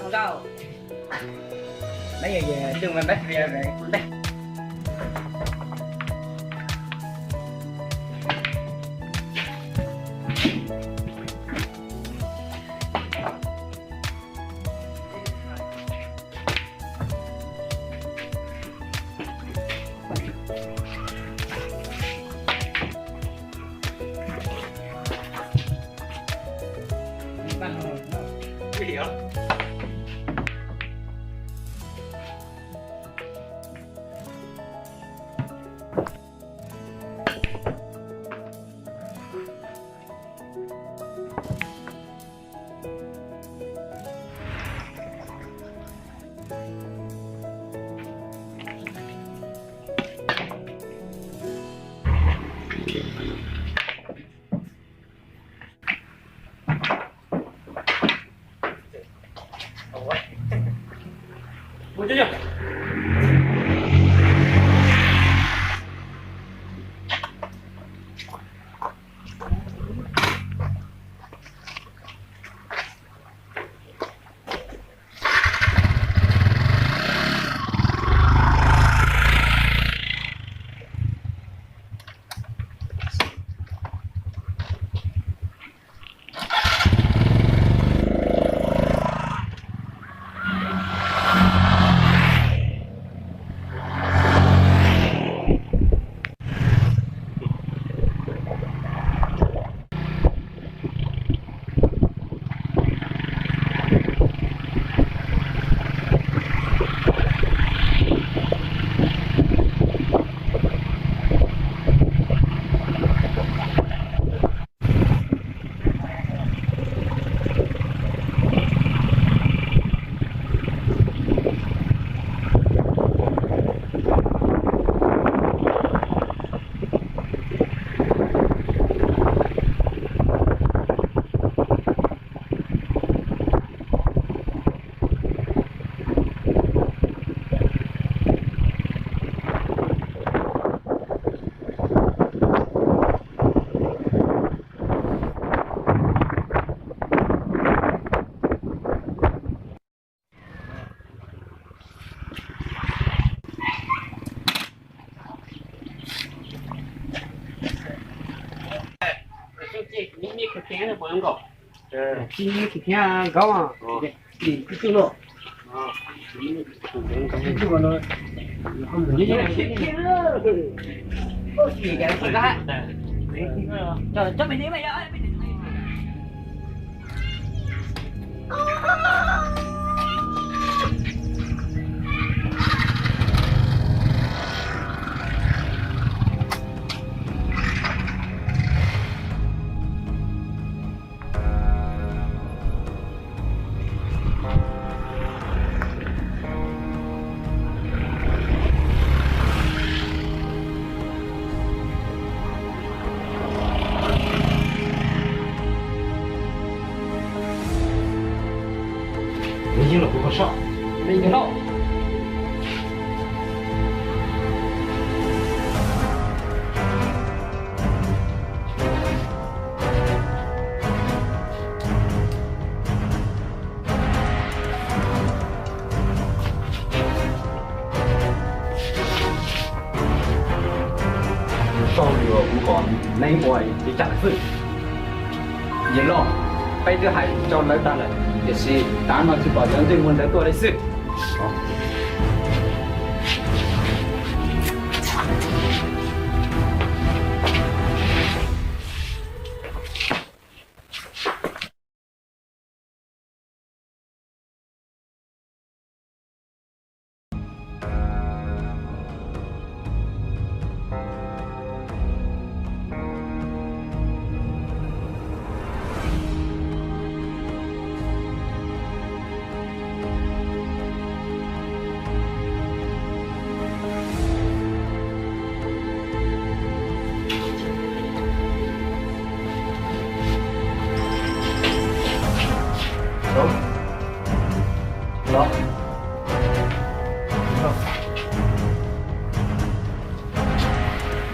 Nkauj. Neb yog tus mas npaj ntej. Nws yeej los kuv koj soj, nws yeej los. Soj lus kuv kom neb ua li cas lawm xwb. Yawg loj, peb twb hais rau lawv tag lawm, tiam sis tav no tsis pom cov ntsej muag ntawd tuaj li xwb.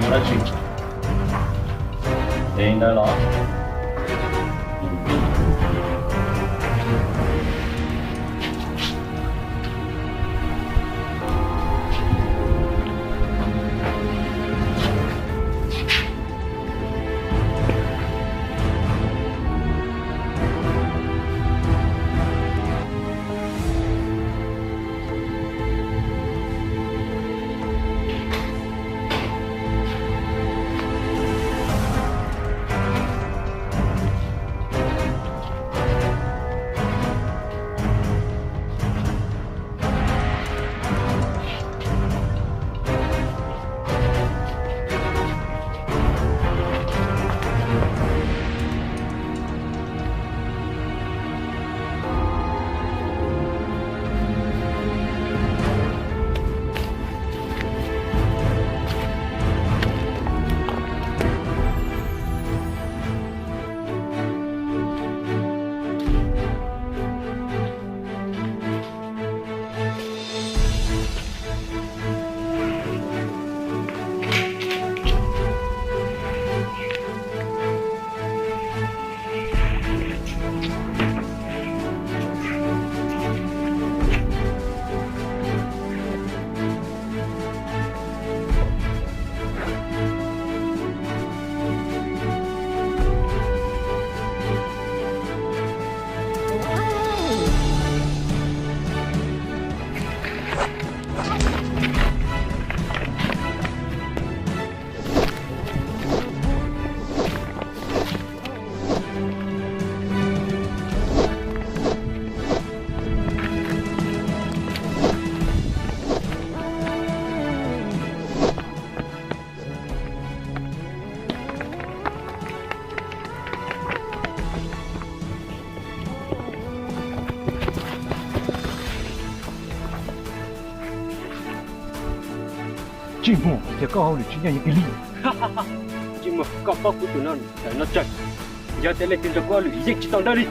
Muaj dab tsi? Ces ntawd los. Tsis muaj, ces koj hauj lwm tsis ncaj ncees kiag li. Tsis muaj, koj paub kuv tus no tawm no tsawg, yog tias leej twg nrog kuv hauj lwm yeej tsis tau dawb li.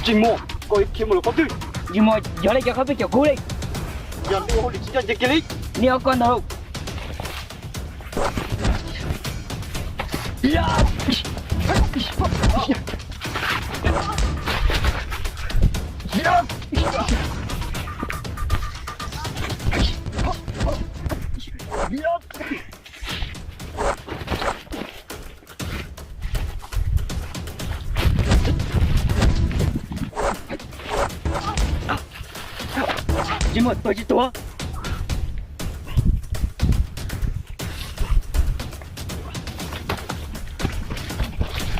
Tsis muaj, koj yuav khiav mus lawm qhov twg? Tsis muaj, yog li cas koj pheej caum kuv li? Yog ua hauj lwm tsis ncaj ncees kiag li. Neb ob koj ntag lauj. Tsis muaj, tuag tsis tuag.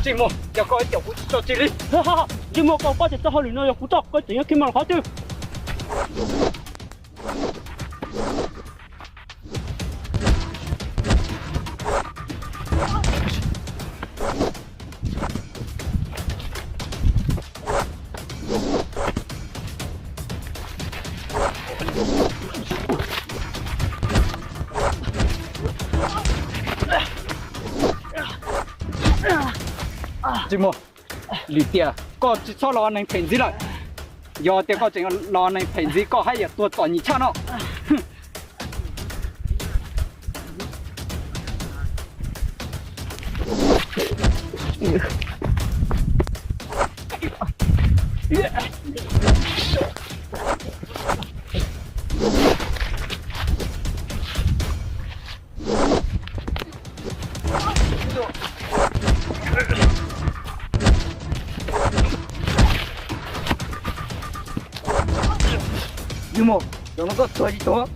Tsis muaj, yog koj caum kuv tsis tso tseg li. Tsis muaj, koj paub tias txoj hauj lwm no yog kuv txoj, koj tseem yuav khiav mus qhov twg? Tsis muaj, lim tias koj tsis txhob los neeg phem ntxiv lawm. Yog tias koj tseem los neeg phem ntxiv, koj haj yam tuag txom nyem tshaj no. Yus mus, zaum no koj tuag tsis tuag?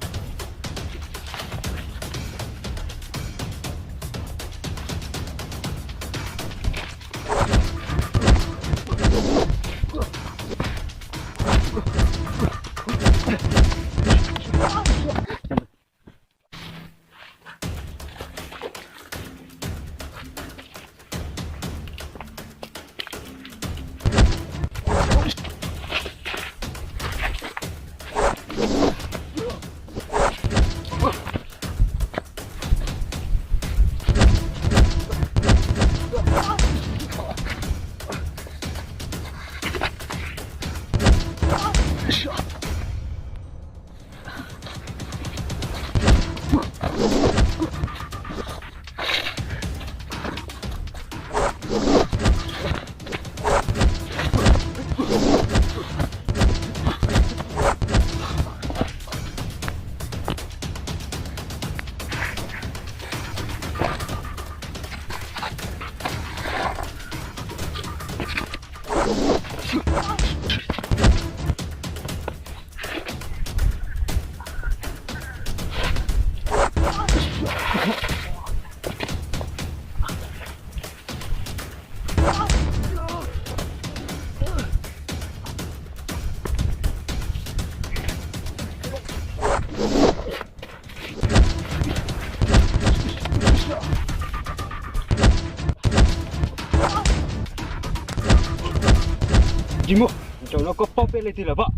Tsis muaj, zaum no koj paub peb leej twg lawm pab.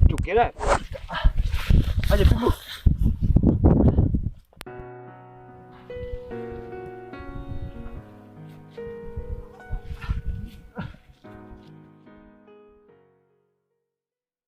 Tsum kev lawm.